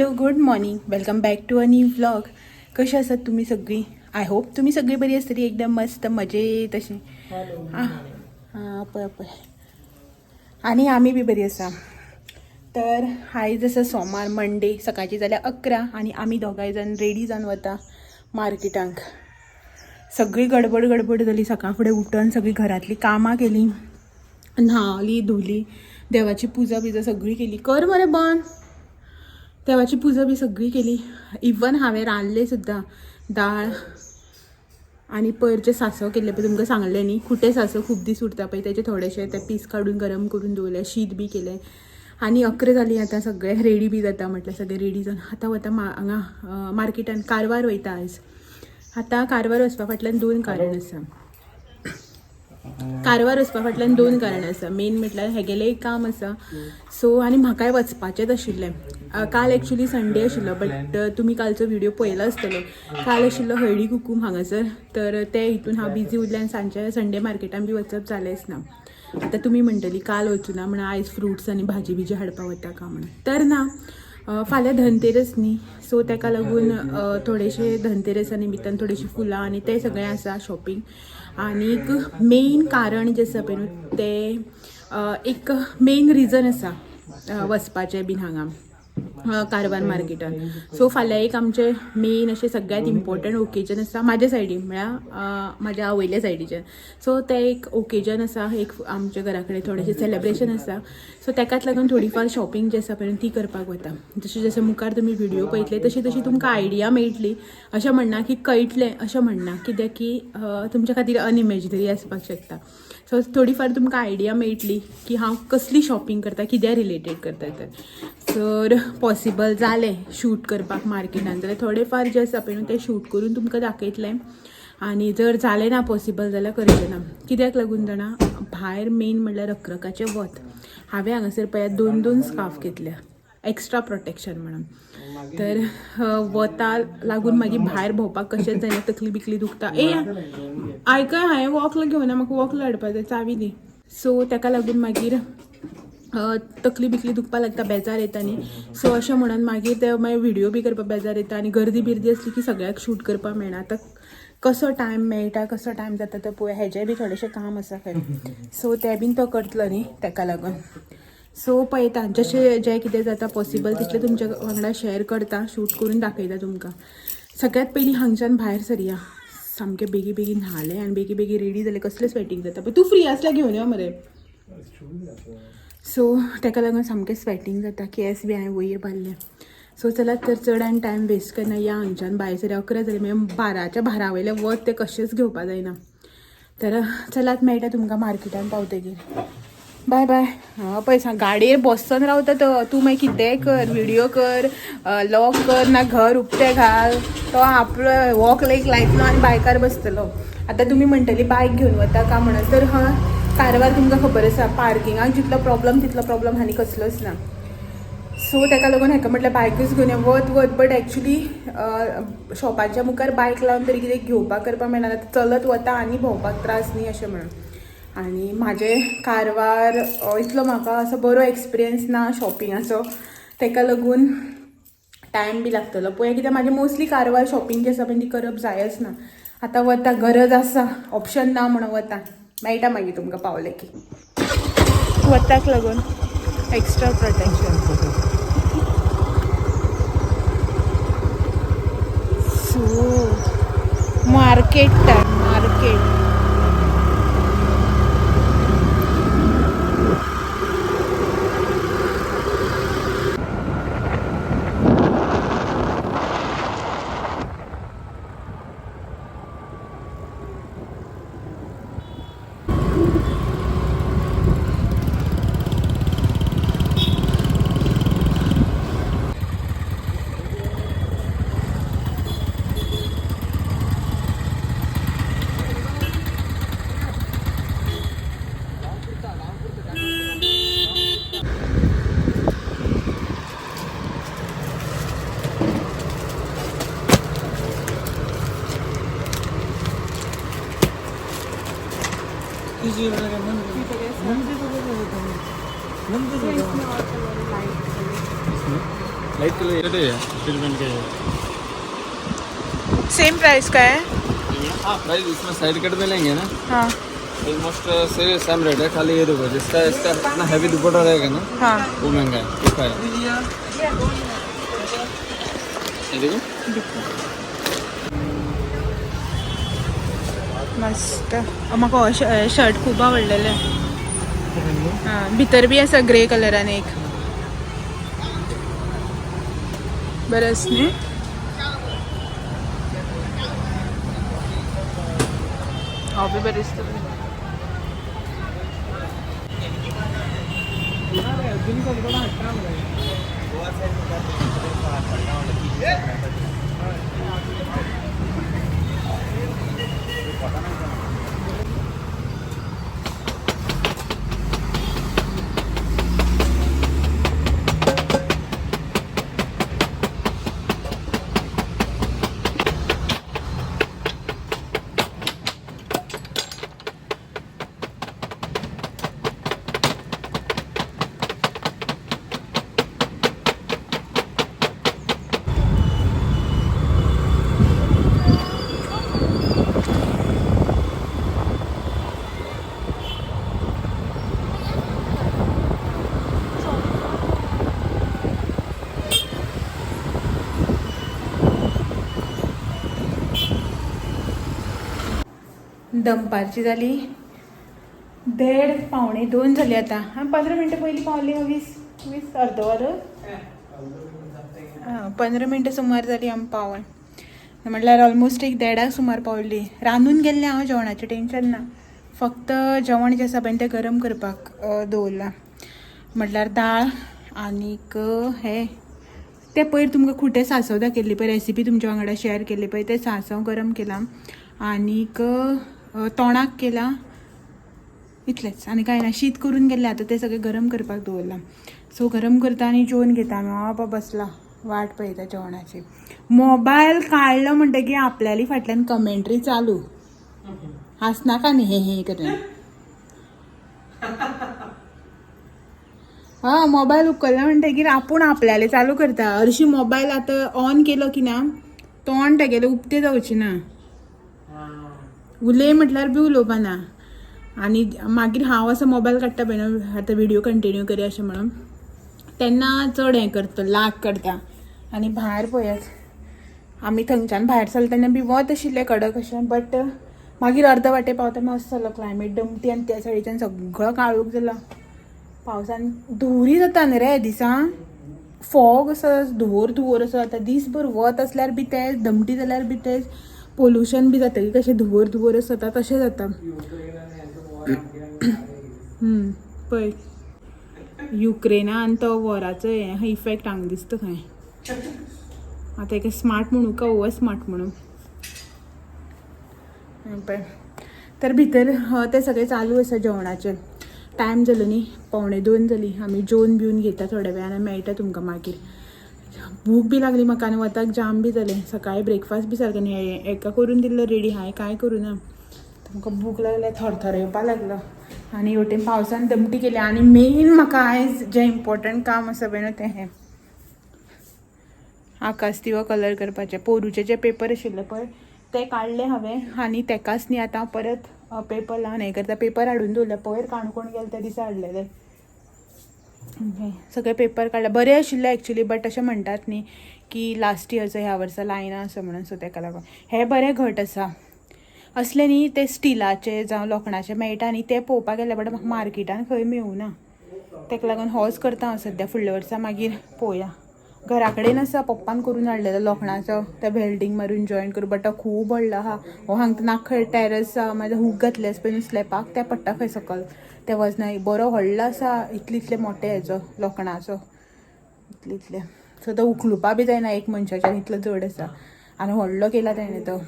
Hello, good morning, welcome back to a new vlog. कशी आसात तुमी सगळीं? I hope तुमी सगळीं बरी आसतली, एकदम मस्त मजेत अशी. हां, पळय पळय, आनी आमी बी बरी आसा. तर आयज आसा सोमार, मंडे. सकाळची जाल्या 11 आनी आमी दोगांय जाण रेडी जावन वता मार्केटांक. सगळी गडबड गडबड जाली. सकाळ फुडें उठून सगळीं घरांतलीं कामां केलीं, न्हाली धुली, देवाची पुजा बिजा सगळी केली. कर मरे बंद. देवाची पुजा बी सगळी केली. इवन हांवें रांदलें सुद्दां, दाळ आनी पयर जे सांसव केल्ले पळय, तुमकां सांगलें न्ही, खुटे सांसव खूब दीस उरता पळय, तेजे थोडेशे ते पीस काडून गरम करून दवरले, शीत बी केलें. आनी 11 जालीं आतां, सगळें रेडी बी जाता म्हटल्यार सगळें रेडी जावन आतां वता हांगा मार्केटान, कारवार वयता आयज. आतां कारवार वचपा फाटल्यान दोन कारण आसा. कारवार वचपा फाटल्यान दोन कारणां आसा. मेन म्हटल्यार हेगेलें एक काम आसा, सो आनी म्हाकाय वचपाचेंच आशिल्लें. काल एक्चुली संडे आशिल्लो, बट तुमी कालचो व्हिडिओ पळयलो आसतलो. काल आशिल्लो हळदी कुकूम हांगासर, तर ते हितून हांव बिजी उरलें आनी सांजचे संडे मार्केटान बी वचप जालेंच ना. आतां तुमी म्हणटली काल वचूना म्हणून आयज फ्रुट्स आनी भाजी बिजी हाडपाक वता का म्हणून, तर ना. फाल्यां धनतेरस न्ही, सो ताका लागून थोडेशे धनतेरसा निमित्तान थोडीशीं फुलां आनी तें सगळें आसा शॉपिंग. आनीक मेन कारण जें आसा पळय न्हू, तें एक मेन रिजन आसा वचपाचें बीन हांगा कारवार मार्केटान. सो फाल्यां एक आमचें मेन अशें सगळ्यांत इम्पॉर्टंट ओकेजन आसा म्हाज्या सायडीन, म्हळ्यार म्हाज्या आवयल्या सायडीच्यान. सो तें एक ओकेजन आसा, एक आमच्या घरा कडेन थोडेशें सेलेब्रेशन आसा. सो ताकाच लागून थोडी फार शॉपिंग जी आसा पळय ती करपाक वता. जशें जशें मुखार तुमी व्हिडियो पळयतले तशी तशी तुमकां आयडिया मेळटली. अशें म्हणना की कळटलें, अशें म्हणना, कित्याक की तुमच्या खातीर अनइमेजिनरी आसपाक शकता. सो थोडी फार तुमकां आयडिया मेळटली की हांव कसली शॉपिंग करता, कित्या रिलेटेड करता. तर पॉसिबल जालें शूट करपाक मार्केटान जाल्यार थोडे फार जे आसा पळय न्हू ते शूट करून तुमकां दाखयतलें, आनी जर जालें ना पॉसिबल जाल्यार करचें ना. कित्याक लागून जाणा, भायर मेन म्हणल्यार रखरखाचें वत. हांवें हांगासर पळयात दोन दोन स्कार्फ घेतल्या एक्स्ट्रा प्रोटेक्शन म्हणून. तर वता लागून मागीर भायर भोंवपाक कशेंच जायना, तकली बिकली दुखता. ए आयकय, हांवें वॉकल घेवना, म्हाका वॉकल हाडपा जाय, चावी दी. सो ताका लागून मागीर तकली बिकली दुखपाक लागता, बेजार येता न्ही. सो अशें म्हणून मागीर ते मागीर व्हिडियो बी करपाक बेजार येता आनी गर्दी बिर्दी आसली की सगळ्याक शूट करपाक मेळना. आतां कसो टायम मेळटा, कसो टायम जाता तो पळोवया. हेजें बी थोडेशें काम आसा खंय, सो तें बीन तो करतलो न्ही, ताका लागून. सो पळयता, जशें जें कितें जाता पॉसिबल तितलें तुमच्या वांगडा शेअर करता, शूट करून दाखयता तुमकां. सगळ्यात पयलीं हांगच्यान भायर सरया. सामकें बेगी बेगीन न्हालें आनी बेगी बेगी रेडी जालें. कसलें स्वेटींग जाता पळय. तूं फ्री आसल्यार घेवन यो मरे. सो ताका लागून सामकें स्वेटींग जाता, केंस बी हांवें वयर बांदले. सो चलात तर, चड आनी टायम वेस्ट करना, या हांगच्यान भायर सरया. 11 जाली, मागीर 12च्या 12 वयलें वत तें कशेंच घेवपा जायना. तर चलात, मेळटा तुमकां मार्केटान पावतकीर. बाय बाय. हां पळय, सांग गाडयेर बसोन रावता तो. तूं मागीर कितेंय कर, व्हिडियो कर, लॉक कर ना घर उक्तें घाल, तो आपलो वॉक लायक लायतलो आनी बायकार बसतलो. आतां तुमी म्हणटली बायक घेवन वता का म्हणून, तर हय, कारवार तुमकां खबर आसा पार्किंगाक जितलो प्रॉब्लम तितलो प्रॉब्लम आनी कसलोच ना. सो ताका लागून हेका म्हटल्यार बायकूच घेवन यो. वत वत, बट एक्चुली शॉपाच्या मुखार बायक लावन तरी कितें घेवपाक करपाक मेळना, चलत वता आनी भोंवपाक त्रास न्ही अशें म्हणून. आनी म्हाजें कारवार इतलो म्हाका असो बरो एक्सपिरियन्स ना शॉपिंगाचो, ताका लागून टायम बी लागतलो पळोवया. कित्याक म्हाजें मोस्टली कारवार शॉपिंग जें आसा पळय ती करप जायच ना. आतां वता, गरज आसा, ऑप्शन ना म्हणून वता. मेळटा मागीर तुमकां पावलें की. वताक लागून extra protection. So market time, market. Light colour है, ट्रीटमेंट का है। सेम प्राइस का है? हाँ, प्राइस इसमें साइड कट में लेंगे ना। हाँ। ऑलमोस्ट से सेम रेट है। खाली ये देखो, जिसका इसका इतना हैवी दुपट्टा रहेगा ना, वो महंगा है, इसका है। ये देखो। मस्त। म्हाका हो शर्ट खूब आवडलेले। हां, भितर बी आसा ग्रे कलरान एक, बरें आसा न्ही? हो बी बरें दिसता। दनपारची जाली देड, 1:45 जाली आतां। हां, 15 मिनटां पयलीं पावली। 20 20 अर्द वर, आं, 15 मिनटां सुमार जाली आमी पावोन। म्हटल्यार ऑलमोस्ट एक देडाक सुमार पावली। रांदून गेल्लें हांव, जेवणाचें टेंशन ना। फक्त जेवण जें आसा पळय तें गरम करपाक दवरलां, म्हटल्यार दाळ आनीक हें तें पयर तुमकां खुटे सांसव दाखयल्ली पळय, रेसिपी तुमच्या वांगडा शेअर केल्ली पळय, तें सांसव गरम केलां आनीक तोणाक केलां, इतलेंच आनी कांय ना। शीत करून गेल्लें, आतां तें सगळें गरम करपाक दवरलां। सो गरम करता आनी जेवन घेता आमी। बाबा बसला वाट पळयता जेवणाची। मोबायल काडलो म्हणटगीर आपल्याली फाटल्यान कमेंट्री चालू। हांसनाका न्ही, हे हे करून। हा, मोबायल उखल्लो म्हणटगीर आपूण आपल्याले चालू करता। हरशीं मोबायल आतां ऑन केलो की ना, तोंड तेगेलें उक्तें जावचें ना। उलय म्हटल्यार बी उलोवपा ना। आनी मागीर हांव असो मोबायल काडटा पळय न्हू, आतां व्हिडियो कंटिन्यू करया अशें म्हणून, तेन्ना चड हें करता, लाग करता। आनी भायर पळयात, आमी थंयच्यान भायर सरले तेन्ना बी वत आशिल्लें कडक अशें, बट मागीर अर्द वाटे पावता मातसो जालो क्लायमेट दमटी आनी त्या सायडीच्यान सगळो काळोख जाला पावसान। धुंवरी जाता न्ही रे दिसा, फॉग असो धुंवोर धुंवोर असो जाता। दीसभर वत आसल्यार बी तेंच, दमटी जाल्यार बी तेंच, पोल्युशन बी जातकीर कशें धुंवोर धुंवोर असो जाता, तशें जाता। पळय, युक्रेना आनी तो वॉराचो हें इफेक्ट हांगा दिसता खंय। आतां एका स्मार्ट म्हणू का ओवर स्मार्ट म्हणू? पळय तर भितर तें सगळें चालू आसा जेवणाचें। टायम जालो न्ही, 1:45 जाली। आमी जेवन बिवन घेता थोड्या वेळान आनी मेळटा तुमकां मागीर। भूक बी लागली म्हाका आनी वताक जाम बी जालें। सकाळी ब्रेकफास्ट बी सारकें न्ही, हेका करून दिल्लो रेडी, हांवें कांय करूं ना। म्हाका भूक लागल्या, थरथरो येवपा लागलो आनी हेवटेन पावसान दमटी केली। आनी मेन म्हाका आयज जें इम्पॉर्टंट काम आसा पळय न्हू, तें हें आकाश दिवो कलर करपाचें। पोरूचे जे पेपर आशिल्ले पळय, ते काडले हांवें आनी तेकाच न्ही आतां परत पेपर लावन हें करता। पेपर हाडून दवरले, पयर काणकोण गेले त्या दिसा हाडलेले। हे सगळे पेपर काडले, बरे आशिल्ले एक्चुली, बट अशें म्हणटात न्ही की लास्ट इयरचो ह्या वर्सा लायना असो म्हणून, सो तेका लागून हे बरे घट आसा। असले न्ही ते स्टिलाचे जावं लोखणाचे मेळटा न्ही, ते पळोवपाक गेले, बट म्हाका मार्केटान खंय मेळूना। तेका लागून होच करता हांव सद्या। फुडल्या वर्सा मागीर पळोवया। घरा कडेन आसा, पप्पान करून हाडलेलो लोखणाचो, ते वेल्डींग मारून जॉयन करून, बट तो खूब व्हडलो आहा। हो हांगा नाखळ टॅरस आहा, मागीर हूक घातले आसा पळय स्लॅपाक, ते पडटा खंय सकल ते वजना। बरो व्हडलो आसा, इतले इतले मोठे हेजो लोखणाचो, इतले इतले। सो तो उखलुपा बी जायना एक मनशाच्यान, इतलो जड आसा आनी व्हडलो केला तेणें तो।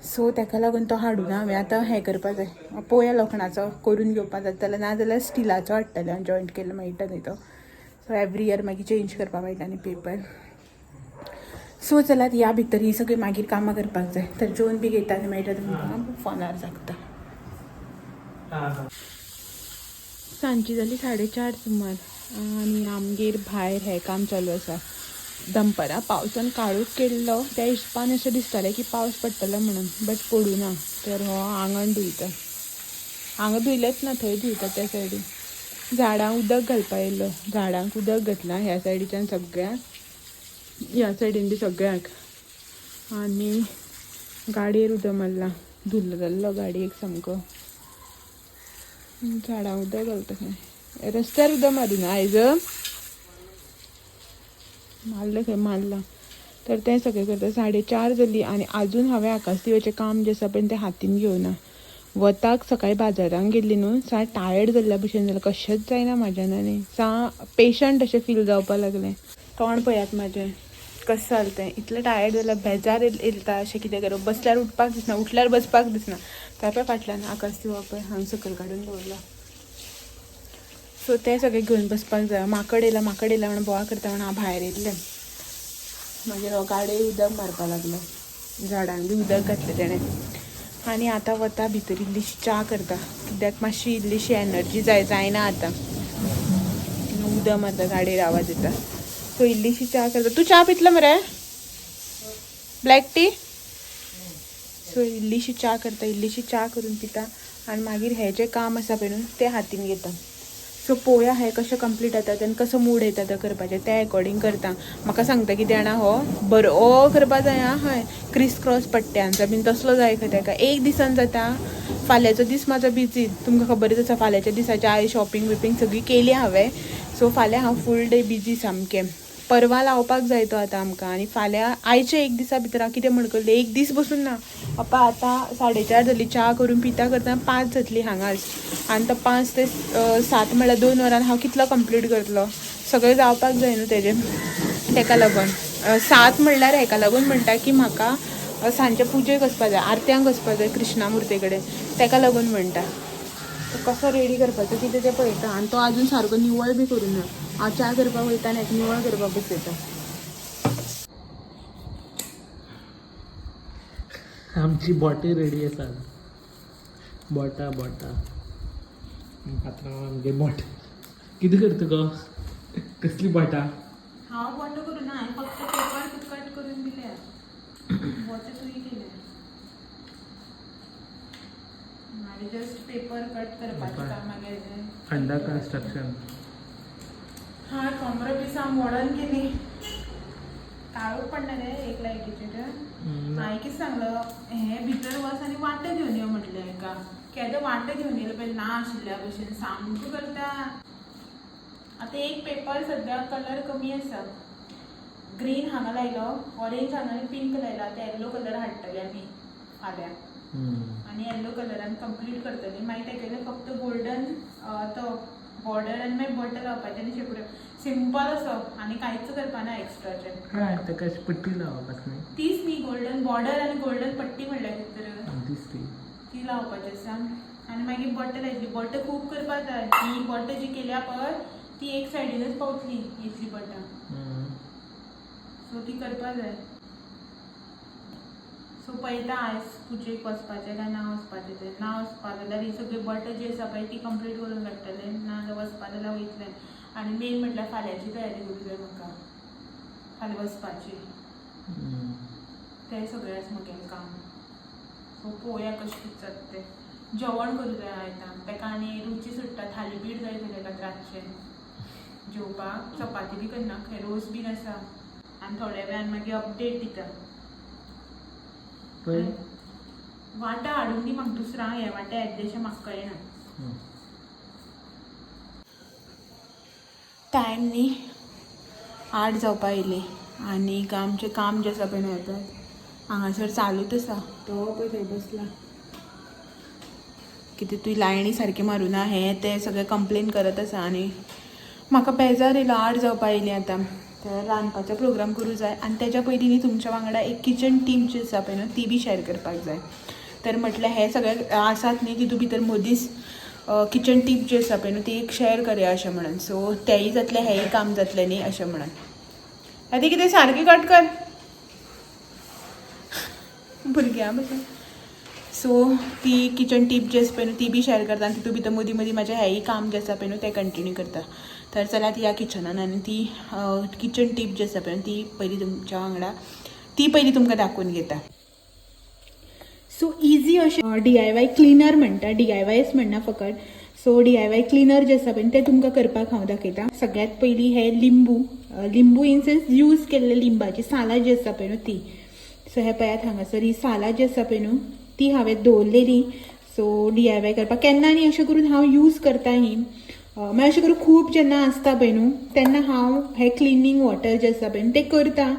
सो तेका लागून तो हाडूना हांवें। आतां हें करपा जाय, पळोवया लोखणाचो करून घेवपा जाता जाल्यार, ना जाल्यार स्टिलाचो हाडटलें हांव, जॉयंट केल्लो मेळटा न्ही तो। सो एवरी इयर मागीर चेंज करपाक मेळटा न्ही पेपर। सो चलात, ह्या भितर ही सगळीं मागीर कामां करपाक जाय। तर जेवन बी घेता आनी मेळटा तुमकां, फोनार सांगता। सांजची जाली 4:30 सुमार आनी आमगेर भायर हें काम चालू आसा. दनपरां पावसान काळोख केल्लो त्या हिसपान अशें दिसतालें की पावस पडटलो म्हणून, बट पडूं ना. तर हो आंगण धुयता. हांगा धुयलेंच ना, थंय धुयता त्या सायडीन. झाडांक उदक घालपा येयल्लो, झाडांक उदक घातलां ह्या सायडीच्यान सगळ्याक, ह्या सायडीन बी सगळ्याक. आनी गाडयेर उदक मारलां, धुल्ल जाल्लो गाडयेक सामको. झाडां उदक घालता खंय, रस्त्यार उदक मारूं ना आयज, मारलें खंय मारलां. तर तें सगळें करता. 4:30 जाली आनी आजून हांवें आकाशदिव्याचें काम जें आसा पळय तें हातीन घेवना. वताक सकाळीं बाजारांत गेल्ली न्हू, सा टायर्ड जाल्ल्या भशेन जालें, कशेंच जायना म्हाज्यान आनी सा पेशंट अशें फील जावपाक लागलें. तोंड पळयात म्हाजें कशें जालें तें, इतलें टायर्ड जाल्यार बेजार येता अशें कितें करप, बसल्यार उठपाक दिसना, उठल्यार बसपाक दिसना. त्या पळय फाटल्यान आकाशदिवो पळय हांगा सकयल काडून दवरला. सो तें सगळें घेवन बसपाक जाय. माकड येयला, माकड येयला म्हणून बोवाळ करता म्हणून हांव भायर येयल्लें. मागीर हो गाडये उदक मारपाक लागलो, झाडांक बी उदक घातलें तेणें. आनी आतां वता भितर इल्लीशी च्या करता, कित्याक मातशी इल्लीशी एनर्जी जाय, जायना आतां. उदक मारता गाडयेर आवाज येता. सो इल्लीशी च्या करता. तूं च्या पितलो मरे? Black tea? सो इल्लीशी च्या करता, इल्लीशी च्या करून पिता आनी मागीर हें जें काम आसा पळय न्हू तें हातीन घेता. सो पळोवया हें कशें कंप्लीट जाता आनी कसो मूड येता तो करपाचें, तें एकॉर्डींग करता. म्हाका सांगता कितें जाणा, हो बरो करपा जाय आं, हय क्रिस क्रॉस पट्ट्यांचो बीन तसलो जाय खंय ताका, एक दिसान जाता. फाल्यांचो दीस म्हाजो बिजी, तुमकां खबरच आसा. फाल्यांच्या दिसाचें हांवें शॉपिंग बिपींग सगळी केली हांवें. सो फाल्यां हांव फूल डे बिजी सामकें. परवां लावपाक जाय तो आतां आमकां. आनी फाल्यां आयच्या एक दिसा भितर हांव कितें म्हण करलें, एक दीस बसून ना पप्पा. आतां 4:30 जाली, च्या करून पिता करता 5 जातली हांगाच. आनी तो 5 ते 7 म्हळ्यार 2 वरान हांव कितलो कंप्लीट करतलो, सगळें जावपाक जाय न्हू तेजें. तेका लागून 7 म्हणल्यार हेका लागून म्हणटा की म्हाका सांजचे पुजेक वचपा जाय, आरत्यांक वचपा जाय कृष्णा मुर्ते कडेन, तेका लागून म्हणटा. कसो रेडी करपाचो कितें तें पळयता. आनी तो अजून सारको निवळ बी करूं ना. हांव च्या करपाक वयता आनी हेका निवळ करपाक बसयता. आमची बोटी रेडी आसा. बोटा बोटा पात्रांव आमगे बोट कितें करता गो, कसली बोटा? हांव बोट करूं ना, हांवें फक्त पेपर कट करून दिल्या, बोट तुवें केल्या. हांवें जस्ट पेपर कट करपाचें काम मागीर. Under construction. हा कमरो बी साम मोडन केली, काळोख पडना रे एक लायटीचेर. हांवें कितें सांगलो, हें भितर वच आनी वांटो घेवन यो म्हटलें हेका. केदो वांटो घेवन येयलो पळय, ना आशिल्ल्या भशेन सामको करता. आतां एक पेपर सद्या कलर कमी आसा, ग्रीन हांगा लायलो, ऑरेंज हांगा आनी पिंक लायलो. आतां येल्लो कलर हाडटले आमी फाल्यां आनी येल्लो कलरान कंप्लीट करतली. मागीर तेगेले फक्त गोल्डन तो बॉर्डर आनी मागीर बटन लावपाचें आनी शेपड्यो, सिंपल असो आनी कांयच करपा ना एक्स्ट्राचें. काय ताका अशी पट्टी लावप आसा न्ही? तीच न्ही गोल्डन बॉर्डर आनी गोल्डन पट्टी म्हणल्यार कितें तर तीच ती. ती लावपाची आसा. आनी मागीर बटन लायतली. बटन खूब करपा जाय. ही बटन जी केल्या पळय ती एक सायडीनच पावतली इतली बटन. सो ती करपा जाय. सो पळयता आयज पुजेक वचपाचें काय ना वचपाचें तें. ना वचपा जाल्यार ही सगळी बटन जी आसा पळय ती कंप्लीट करून काडटलें, ना जाल्यार वचपा जाल्यार वयतलें. आनी मेन म्हटल्यार फाल्यांची तयारी करूंक जाय म्हाका, फाल्यां वचपाची, तें सगळें आसा म्हगेलें काम. सो पळोवया कशें कितें जाता तें. जेवण करूं जाय आयतां ताका आनी रुची सुट्टा, थालीपीठ जाय थंय ताका रातचें जेवपाक. चपाती बी करना खंय, रोस बीन आसा. आनी थोड्या वेळान मागीर अपडेट दिता. पळय वांटा हाडून दी म्हाका दुसरा, हे वांटे येद्देशें म्हाका कळना. टायम न्ही 8 जावपा येयली आनी आमचें काम जें आसा पळय न्हू हांगासर चालूच आसा. तो पळय थंय बसला, कितें तूं लायनी सारकी मारूं ना हें तें सगळें कंप्लेन करत आसा. आनी म्हाका बेजार येयलो. 8 जावपा येयली आतां, तर रांदपाचो प्रोग्राम करूं जाय. आनी तेज्या पयलीं न्ही तुमच्या वांगडा एक किचन टीम जी आसा पळय न्हू ती बी शॅर करपाक जाय. तर म्हटल्यार हे सगळे आसात न्ही तितू भितर मदींच किचन टीप जी आसा पळय न्हू ती एक शॅर करया अशें म्हणून. सो तेंय जातलें, हेंय काम जातलें न्ही अशें म्हणून. आतां कितें सारकें कट कर भुरग्यां भशेन. सो ती किचन टीप जी आसा पळय न्हू ती बी शेअर करता आनी तितू भितर मदीं मदीं म्हाजें हेंय काम जें आसा पळय न्हू तें कंटिन्यू करता. तर चलात या किचनान आनी ती किचन टीप जी आसा पळय न्हू ती पयली तुमच्या वांगडा ती पयली तुमकां दाखोवन घेता. सो इजी अशें DIY cleaner म्हणटा, DIYच म्हणना फकत. सो DIY cleaner जे आसा पळय तें तुमकां करपाक हांव दाखयता. सगळ्यात पयलीं हे लिंबू, लिंबू इन सेन्स यूज केल्ले लिंबाची सालां जी आसा पळय न्हू ती. सो हे पळयात हांगासर ही सालां जी आसा पळय न्हू ती हांवें दवरलेली. सो DIY करपाक केन्ना न्ही अशें करून हांव यूज करता ही. मागीर अशें करून खूब जेन्ना आसता पळय न्हू तेन्ना हांव हें क्लिनींग वॉटर जें आसा पळय न्हू तें करता.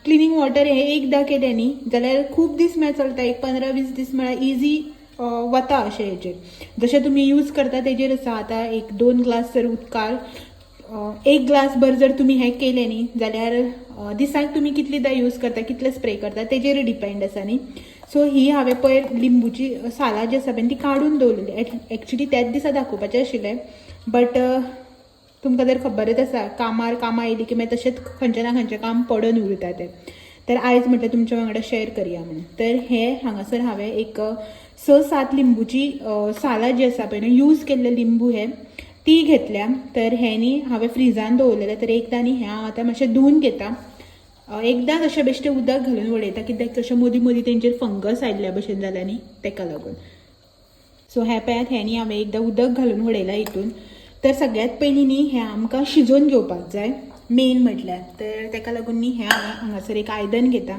क्लिनींग वॉटर हें एकदां केलें न्ही जाल्यार खूब दीस म्हळ्यार चलता, एक 15-20 दीस म्हळ्यार इजी वता अशें हेजेर. जशें तुमी यूज करता तेजेर आसा. आतां एक 2 ग्लास जर उदकार 1 ग्लास भर जर तुमी हें केलें न्ही जाल्यार दिसाक तुमी कितलेदां यूज करता, कितले स्प्रे करता तेजेर डिपेंड आसा न्ही. सो ही हांवें पयर लिंबूची सालां जी आसा पळय ती काडून दवरलेली. एक्चुली त्याच दिसा दाखोवपाचें आशिल्लें बट तुमकां जर खबरच आसा कामार कामां आयली की मागीर तशेंच खंयचें ना खंयचें काम पडून उरता तें. तर आयज म्हटलें तुमच्या वांगडा शेअर करया म्हणून. तर हे हांगासर हांवें एक 6-7 लिंबूची सालां जी आसा पळय न्हू यूज केल्ले लिंबू हे ती घेतल्या. तर हें न्ही हांवें फ्रिजान दवरलेलें. तर एकदां न्ही हें हांव आतां मातशें धुवन घेता. एकदांच अशें बेश्टें उदक घालून उडयता कित्याक तशें मदीं मदीं तेंचेर फंगस आयिल्ल्या भशेन जाल्या न्ही तेका लागून. सो हें पळयात हें न्ही हांवें एकदां उदक घालून उडयलां हितून. तर सगळ्यात पयलीं न्ही हें आमकां शिजोवन घेवपाक जाय मेन म्हटल्यार. तर तेका लागून न्ही हें हांव हांगासर एक आयदन घेता,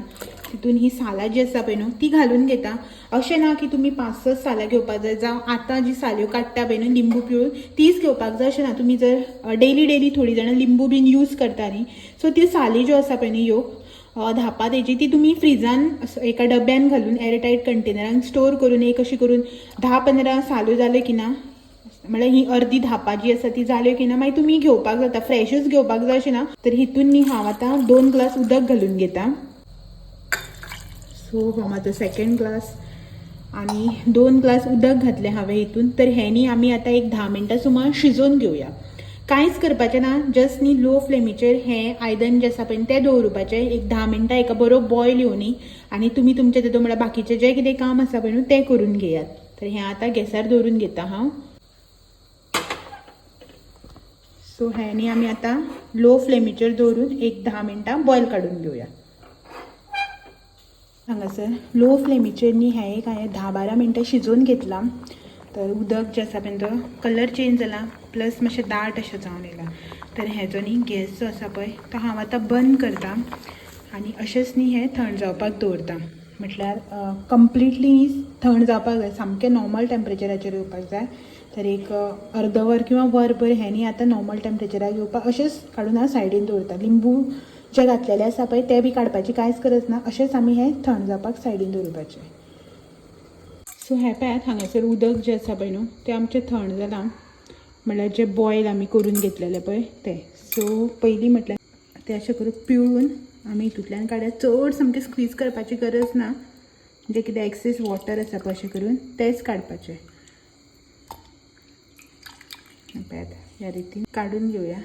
तितून ही सालां जी आसा पळय न्हू ती घालून घेता. अशें ना की तुमी 5-6 सालां घेवपाक जाय, जावं आतां जी साल्यो काडटा पळय न्हू लिंबू पिळून तीच घेवपाक जाय अशें ना. तुमी जर डेली डेली थोडीं जाणां लिंबू बीन यूज करता न्ही सो त्यो साली ज्यो आसा पळय न्हू ह्यो धापा तेजी ती तुमी फ्रिजान एका डब्यान घालून एअरटायट कंटेनरान स्टोर करून एक अशी करून 10-15 साल्यो जाल्यो की ना, म्हळ्यार ही अर्दी धापा जी आसा ती जाल्यो की ना मागीर तुमी घेवपाक जाता, फ्रेशूच घेवपाक जाय अशें ना. तर हितून न्ही हांव आतां 2 ग्लास उदक घालून घेता. सो हो म्हाजो 2nd glass आनी 2 ग्लास उदक घातलें हांवें हितून. तर हें न्ही आमी आतां एक 10 मिनटां सुमार शिजोवन घेवया. कांयच करपाचें ना, जस्ट न्ही लो फ्लेमीचेर हें आयदन जें आसा पळय तें दवरुपाचें. एक 10 मिनटां एका बरो बॉयल येवनी आनी तुमी तुमचें तेतून म्हळ्यार बाकीचें जें कितें काम आसा पळय न्हू तें करून घेयात. तर हें आतां गॅसार दवरून घेता हांव. सो हें न्ही आमी आतां लो फ्लेमीचेर दवरून एक 10 मिनटां बॉयल काडून घेवया. हांगासर लो फ्लेमीचेर न्ही हें एक हांवें 10-12 मिनटां शिजोवन घेतलां. तर उदक जें आसा पळय तो कलर चेंज जाला प्लस मातशें दाट अशें जावन येयलां. तर हेजो न्ही गॅस जो आसा पळय तो हांव आतां बंद करता आनी अशेंच न्ही हें थंड जावपाक दवरता. म्हटल्यार कंप्लिटली न्ही थंड जावपाक जाय, सामकें नॉर्मल टेम्परेचराचेर येवपाक जाय. तर एक अर्द वर किंवा वरभर हें न्ही आतां नॉर्मल टेम्परेचराक येवपाक अशेंच काडून हांव सायडीन दवरता. लिंबू जे घातलेले आसा पळय ते बी काडपाची कांयच गरज ना, अशेंच आमी हें थंड जावपाक सायडीन दवरपाचें. सो हें पळयात हांगासर उदक जें आसा पळय न्हू तें आमचें थंड जालां, म्हळ्यार जें बॉयल आमी करून घेतलेलें पळय तें. सो पयलीं म्हटल्यार तें अशें करून पिळून आमी हितूंतल्यान काडया. चड सामकें स्क्वीज करपाची गरज ना, जें कितें एक्सेस वॉटर आसा पळय अशें करून तेंच काडपाचें. पळयात ह्या रितीन काडून घेवया.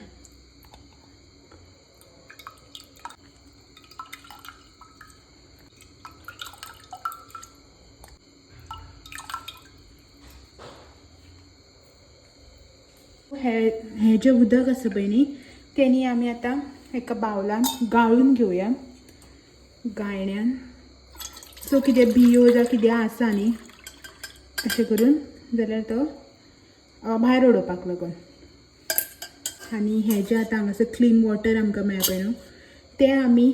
हे जें उदक आसा पळय न्ही तें न्ही आमी आतां एका बावलान गाळून घेवया, गायण्यान. सो कितें बियो जावं कितें आसा न्ही अशें करून जाल्यार तो भायर उडोवपाक लागून. आनी हें जें आतां हांगासर क्लीन वॉटर आमकां मेळ्ळा पळय न्हू तें आमी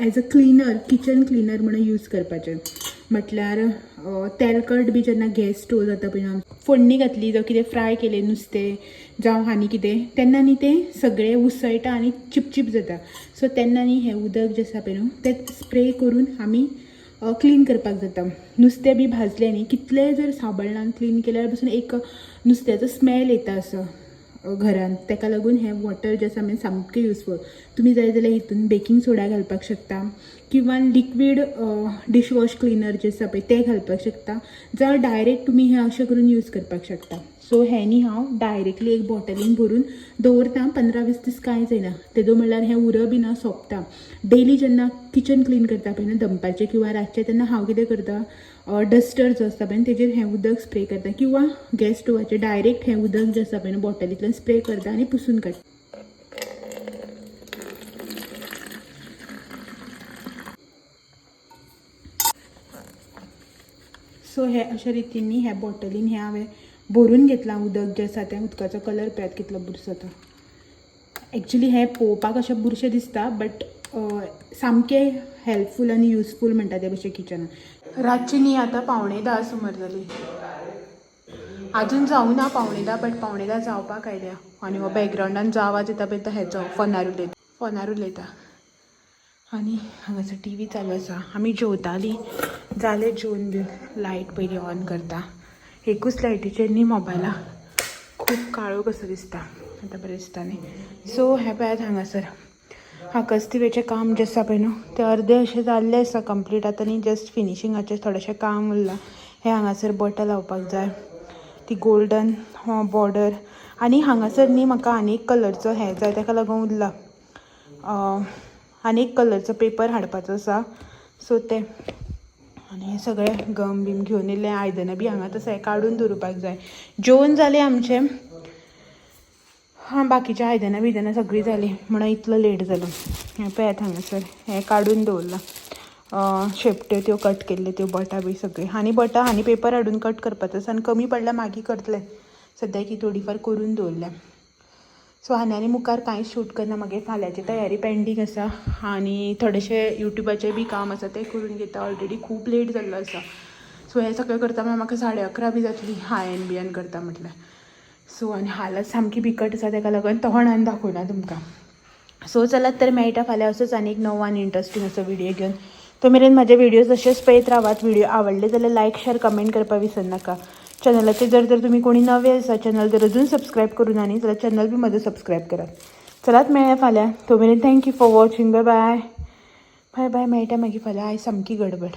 as a cleaner, kitchen cleaner म्हणून यूज करपाचें. म्हटल्यार तेलकट बी जेन्ना गॅस स्टोव जाता पळय न्हू, फोडणी घातली जावं कितें फ्राय केलें नुस्तें जावं आनी कितें, तेन्ना न्ही तें सगळें उसळटा आनी चिपचीप जाता. सो तेन्ना न्ही हें उदक जें आसा पळय न्हू तें स्प्रे करून आमी क्लीन करपाक जाता. नुस्तें बी भाजलें न्ही कितलेंय जर साबण लावन क्लीन केल्यार पसून एक नुस्त्याचो स्मेल येता असो घरान. तेका लागून हें वॉटर जें आसा मागीर सामकें युजफूल. तुमी जाय जाल्यार हितून बेकींग सोडा घालपाक शकता किंवा लिक्वीड डिशवॉश क्लिनर जें आसा पळय तें घालपाक शकता, जावं डायरेक्ट तुमी हें अशें करून यूज करपाक शकता. सो हें न्ही हांव डायरेक्टली एक बॉटलीन भरून दवरता, 15-20 दीस कांय जायना. तेदो म्हणल्यार हें उरय बी ना, सोंपता. डेली जेन्ना किचन क्लीन करता पळय न्हू दनपारचें किंवा रातचें, तेन्ना हांव कितें करता, डस्टर जो आसता पळय न्हू तेजेर हें उदक स्प्रे करता किंवा गॅस स्टोवाचेर डायरेक्ट हें उदक जें आसा पळय न्हू बॉटलींतल्यान स्प्रे करता आनी पुसून काडटा. सो हे अशा रितींनी ह्या बॉटलीन हें हांवें भरून घेतलां उदक जें आसा तें. उदकाचो कलर पळयात कितलो बुरसो तो. एक्चुली हें पळोवपाक अशें बुरशें दिसता, बट सामकें हेल्पफूल आनी युजफूल म्हणटा ते भशेन किचनान. रातची न्ही आतां 9:45 सुमार जाली, अजून जावना ना 9:45, बट 9:45 जावपाक आयल्या. आनी हो बॅकग्रावंडान जो आवाज येता पळय तो हेचो, फोनार उलयता, फोनार उलयता. आनी हांगासर टी व्ही चालू आसा. आमी जेवतालीं, जालें जेवन बीन. लायट पयलीं ऑन करता. एकूच लायटीचेर न्ही मोबायला खूब काळो कसो दिसता, आतां बरें दिसता न्ही. सो हें पळयात, हांगासर आकाशदिव्याचें काम जें आसा पळय न्हू तें अर्दें अशें जाल्लें आसा कंप्लीट. आतां न्ही जस्ट फिनिशिंगाचें थोडेशें काम उरलां. हें हांगासर बोटां लावपाक जाय, ती गोल्डन बॉर्डर. आनी हांगासर न्ही म्हाका आनी एक कलरचो हें जाय, ताका लागून उरला. आनी एक कलरचो पेपर हाडपाचो आसा. सो तें आनी हें सगळें गम बीम घेवन येयलें. आयदनां बी हांगाच आसा, हें काडून दवरुपाक जाय. जेवण जालें आमचें. हां, बाकीच्या आयदनां बियदनां सगळीं जालीं म्हणून इतलो लेट जालो. हें पळयात, हांगासर हें काडून दवरलां, शेपट्यो त्यो कट केल्ल्यो त्यो बोटां बी सगळीं. आनी बोटां आनी पेपर हाडून कट करपाचो आसा आनी कमी पडल्यार मागीर करतलें. सद्याक ही थोडीफार करून दवरल्या. सो आनी आनी मुखार कांय शूट करना. मागीर फाल्यांची तयारी पेंडींग आसा आनी थोडेशें युट्यूबाचें बी काम आसा, तें करून घेता. ऑलरेडी खूब लेट जाल्लो आसा. सो हें सगळें करता म्हळ्यार म्हाका 11:30 बी जातली, हायन बियन करता म्हटल्यार. सो आनी हालत सामकी बिकट आसा, ताका लागून तोंडान दाखयना तुमकां. सो चलात तर, मेळटा फाल्यां असोच आनी एक नवो आनी इंट्रस्टींग असो व्हिडिओ घेवन. तो मेरेन म्हाजे व्हिडियोज अशेच पळयत रावात. व्हिडिओ आवडले जाल्यार लायक, शेअर, कमेंट करपाक विसरनाका. चॅनलाचेर जर तर तुमी कोणी नवे आसा, चॅनल जर अजून सबस्क्रायब करूं ना न्ही जाल्यार चॅनल बी म्हजो सबस्क्रायब करात. चलात, मेळया फाल्यां. तो मेरेन thank you for watching. Bye bye, bye bye. मेळटा मागीर फाल्यां. आयज सामकी गडबड.